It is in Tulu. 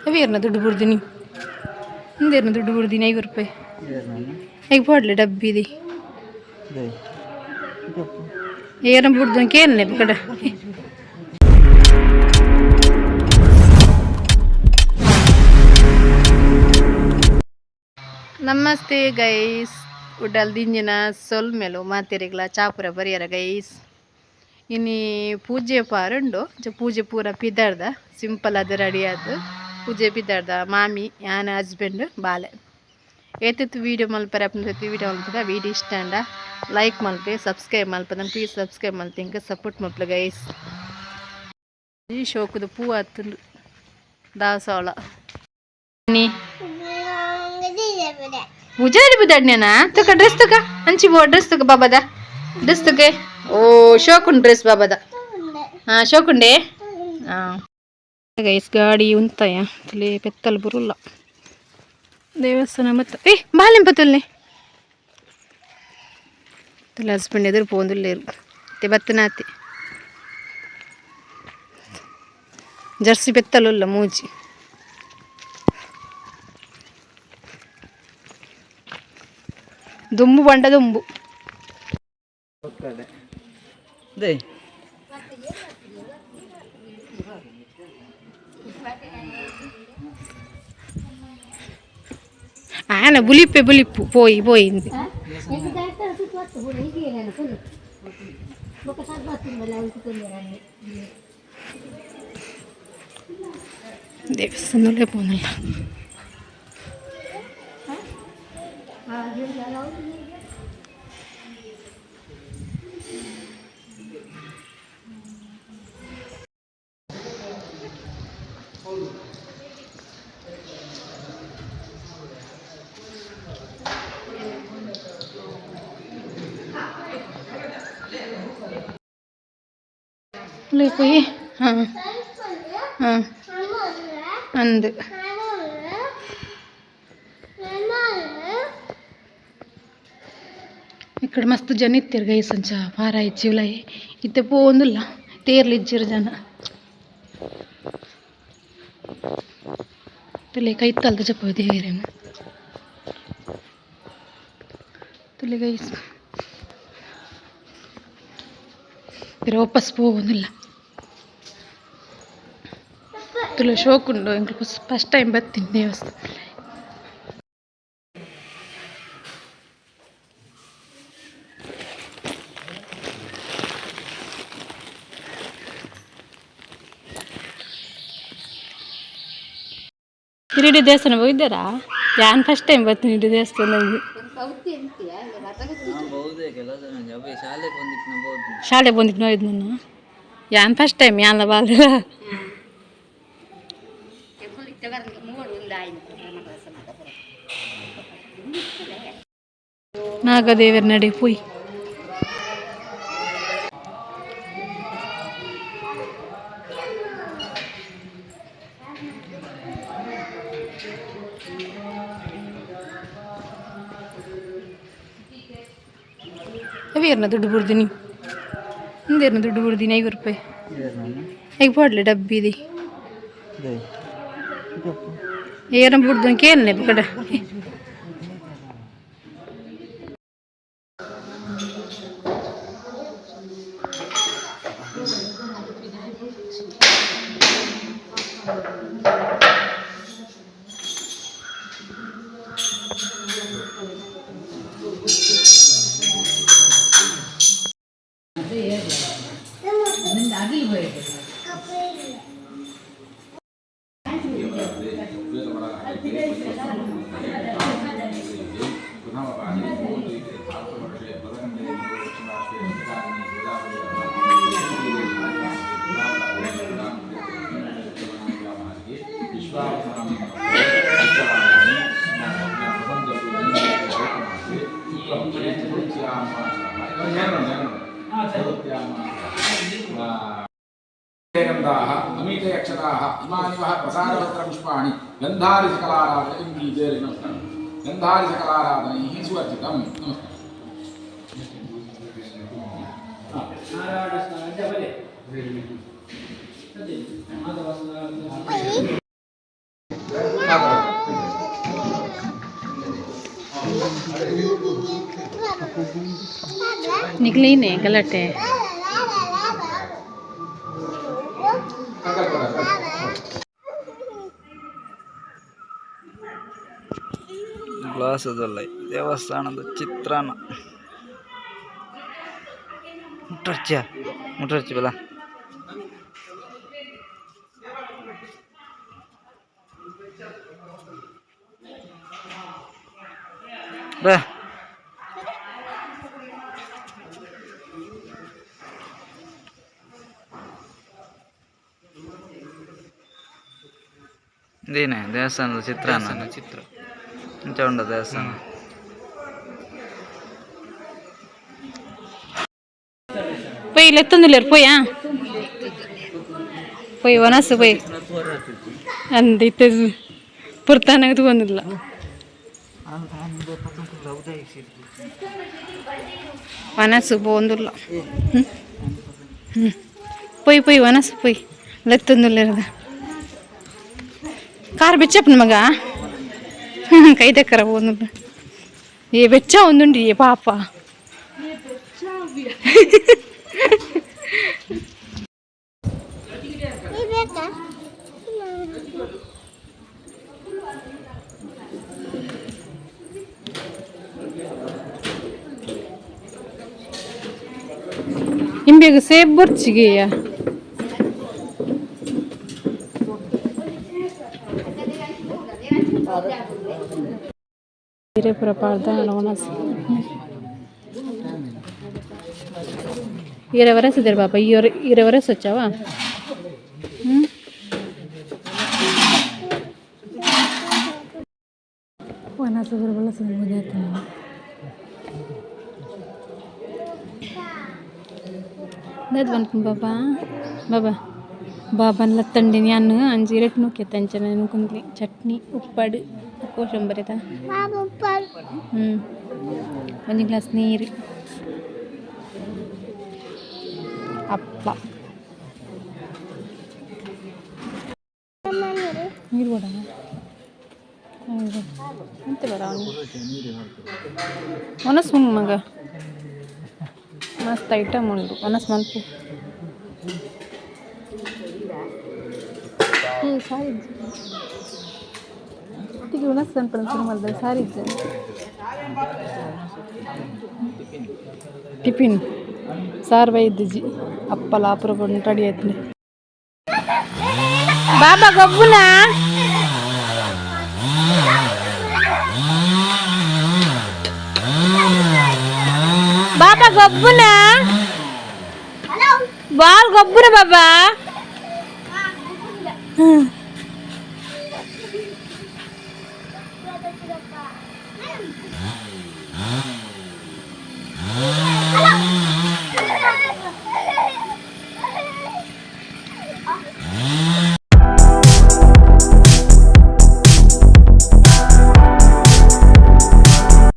ಅವೇರ್ನ ದುಡ್ಡು ಬುಡ್ದಿನಿ ಇಂದೇರ್ನ ದುಡ್ಡು ಬುಡ್ದಿನಿ 5 ರೂಪಾಯಿ. ಈಗ ಪಾಡ್ಲೆ ಡಬ್ಬಿ ಇದೆ. ಏನ ಬುಡ್ದು ಕೇನ್ಲೆ ಕಡೆ. ನಮಸ್ತೆ ಗೈಸ್, ಉಡಲ್ ದಿಂಜಿನ ಸೊಲ್ಮೆಲು ಮಾತೆರಿಗ್ಲ. ಚಾಪುರ ಬರಿಯರ ಗೈಸ್. ಇನಿ ಪೂಜೆ ಪಾರುಂಡು. ಪೂಜೆ ಪೂರ ಪಿದರ್ದ, ಸಿಂಪಲ್ ಆದ್ ರೆಡಿ ಆದ್ ಪೂಜೆ ಪಿದರ್ದ. ಮಾಮಿ, ಯಾನ್, ಹಸ್ಬೆಂಡ್, ಬಾಲೆ. ಏತಿತ್ತು ವೀಡಿಯೋ ಮಲ್ಪರೆ ಅಪ್ಪನ ವೀಡಿಯೋ ಮಲ್ಪದ. ವೀಡಿಯೋ ಇಷ್ಟ ಅಂಡ ಲೈಕ್ ಮಲ್ಪೆ, ಸಬ್ಸ್ಕ್ರೈಬ್ ಮಲ್ಪದ. ಪ್ಲೀಸ್ ಸಬ್ಸ್ಕ್ರೈಬ್ ಮಲ್ತೆ, ಇಂಕ ಸಪೋರ್ಟ್ ಮಲ್ಪಲೆ ಗೈಸ್. ಈ ಶೋಕದ ಪೂ ಆತುಂಡು ದಾಸವಾಳ. ನೀ ಪೂಜಾರಿ ಬಿದ್ದಾಡ್ನೇನಾ? ತುಕ ಡ್ರೆಸ್ ತುಕ, ಅಂಚಿ ಬೋ. ಡ್ರೆಸ್ ತುಕ, ಬಾಬಾದ ಡ್ರೆಸ್ ತುಕೆ. ಓ, ಶೋಕುಂಡು ಡ್ರೆಸ್ ಬಾಬಾದ. ಹಾಂ, ಶೋಕುಂಡೆ. ಹಾಂ ಗೈಸ್, ಗಾಡಿ ಉಂತಾಯ ತುಲೆ ಪೆತ್ತಲ್ ಬರುಲ್ಲ. ದೇವಸ್ಥಾನ ಮತ್ತೆ ಏ ಬಾಲೆಂಪತ್ತುಲ್ಲೆ ತುಲೆ. ಹಸ್ಬೆಂಡ್ ಎದುರು ಪೋಂದುಲ್ಲೇರು ಮತ್ತೆ ಬತ್ತನಾತಿ. ಜರ್ಸಿ ಪೆತ್ತಲುಲ್ಲ ಮೂಜಿ. ದುಂಬು ಬಂಡ ದುಂಬು. They. ಆನ ಬುಲಿಪ್ಪೆ ಬುಲಿಪ್ಪು ಪೋಯಿ ಪೋಯಿಂದು. ದೇವಸ್ಥಾನದಲ್ಲೇ ಪೋನಲ್ಲ. ಅಲ್ಲಿ ಪೋಯಿ. ಹಾಂ ಹಾಂ ಅಂದು ఇక్కడ ಮಸ್ತ್ ಜನ ಇತ್ತೆರ್ ಗೈಸ್. ಅಂಚ ಪಾರ ಇಜ್ಜಿವಲ ಇತ್ತೆ ಪೋವೊಂದುಲ್ಲ, ತೇರ್ಲು ಇಜ್ಜಿರ್ ಜನ. ತುಲೆ ಕೈತಲ್ದ ಜಪ್ಪ ದೇವೆರೆನ ತುಲೆ ಗೈಸ್. ಪಿರ ವಾಪಸ್ ಪೋವೊಂದುಲ್ಲ. ತುಲೆ ಶೋಕುಂಡು. ಎಂಕ್ಲು ಫಸ್ಟ್ ಟೈಮ್ ಬತ್ತೀನಿ ದೇವಸ್ಥಾನ. ಇಡೀ ದೇವಸ್ಥಾನ ಹೋಗಿದ್ದಾರಾ? ಯಾನ್ ಫಸ್ಟ್ ಟೈಮ್ ಬರ್ತೀನಿ ಇಡೀ ದೇವಸ್ಥಾನಕ್ಕೆ. ಶಾಲೆ ಬಂದಿತ್ತು. ಶಾಲೆ ಬಂದಿದ್ದು ನೋಡಿದ್ ನಾನು. ಯಾನ್ ಫಸ್ಟ್ ಟೈಮ್ ಯಾನ್ಲ ಬಾಲ್. ನಾಗದೇವರ ನಡೆ ಪೋಯ್. ಅವೇರ್ನ ದುಡ್ಡು ಬುಡ್ದಿನಿ ಇಂದೇರ್ನ ದುಡ್ಡು ಬುಡ್ದಿನಿ 5 ರೂಪಾಯಿ. ಈಗ ಪಾಡ್ಲೆ ಡಬ್ಬಿ ಇದೆ. ಏನ ಬುಡ್ದು ಕೇನ್ಲೆ ಕಡೆ. गन्धाः अमीतयक्षताः इमानि वः प्रसादपत्रपुष्पाणि गन्धारिसकलाराधनं नमस्कारं, गन्धारिसकलाराधनैः सुवर्जितं. नमस्कारः. ನಿಕ್ಲೀನೆ ಗಲಾಟೆ. ಗ್ಲಾಸ್ ಅದಲ್ಲ, ದೇವಸ್ಥಾನದ ಚಿತ್ರಾನ್ನ. ಮುಟ್ಟರ್ಚ ಮುಟ್ಟರ್ಚಿ ಬಲ. ಬಾ. ಇದೇನೆ ದೇವಸ್ಥಾನದ ಚಿತ್ರಾನ್ನ. ಚಿತ್ರ ಇಂಚ ಉಂಡ ದೇವಸ್ಥಾನ. ಪೊಯ್, ಲೆತ್ತೊಂದುಲ್ಲೆರ್, ಪೊಯ್. ಆ ಪೊಯ್, ವನಸು ಪೊಯ್ ಅಂದ್ ಇತ್ತೆ ಪುರ್ತಾನಾಗ ತಗೊಂಡಿಲ್ಲ. ವನಸು ಪೋಂದುಲ್ಲ. ಪೊಯ್ ಪೊಯ್, ವನಸು ಪೊಯ್. ಲೆತ್ತೊಂದುಲ್ಲೆರ್ದ ಕಾರ್ ಬೆಚ್ಚಪ್ಪನ ಮಗ ಕೈ ದಕ್ಕರ ಪೋಂದುಲ್ಲ. ಏ ಬೆಚ್ಚ ಒಂದುಂಡು, ಏ ಪಾಪ. ಇಂಬೆಗ್ ಸೇಬ್ ಬೊರ್ಚಿಗೆಯ. ಹಿರೇಪುರ ಪಾಡ್ದ ಒಣಸ್ ಇರ ವರಸಿದ್ದಾರೆ ಪಾಪ. ಇರ ಇರ ವರಸ್ వచ్చావా? వనస ದಾದ ಪನ್ಪುಂಡು ಬಾಬಾ ಬಾಬಾ ಬಾಬನ್ ಲತ್ತಂಡಿನಿ ಅನ್ನು ಅಂಜಿ ಇರೆಟ್ ನೂಕೆ ಅಂಚನೆ ನುಕುಂದ್ಲಿ ಚಟ್ನಿ ಉಪ್ಪಡು ಕೋಶಂಬರಿದ. ಒಂಜಿ ಗ್ಲಾಸ್ ನೀರು, ಹಪ್ಳ. ನೀರು ಕೊಡ ಎಂತ ಬರ ಒನಸ್ ಮಗ. ಮಸ್ತ್ ಐಟಮ್ ಉಂಡು, ಒನಸ್ ಮನ್ಪು. ಏ ಸಾರಿ, ಒಟ್ಟಿಗೆ ಒನಸ್ ಅನ್ಪನ ಶುರು ಮಾಡಿದ್ರೆ ಸಾರಿ. Tiffin sir ಬೈದಿಜಿ. ಅಪ್ಪಲ ಅಪರೂಪ ರೆಡಿ ಆಯ್ತು. ಬಾಬಾ ಗೊಬ್ಬುನಾ? ಬಾಬಾ ಗೊಬ್ಬುನಾ? ಬಾಲ್ ಗೊಬ್ಬುನ ಬಾಬಾ?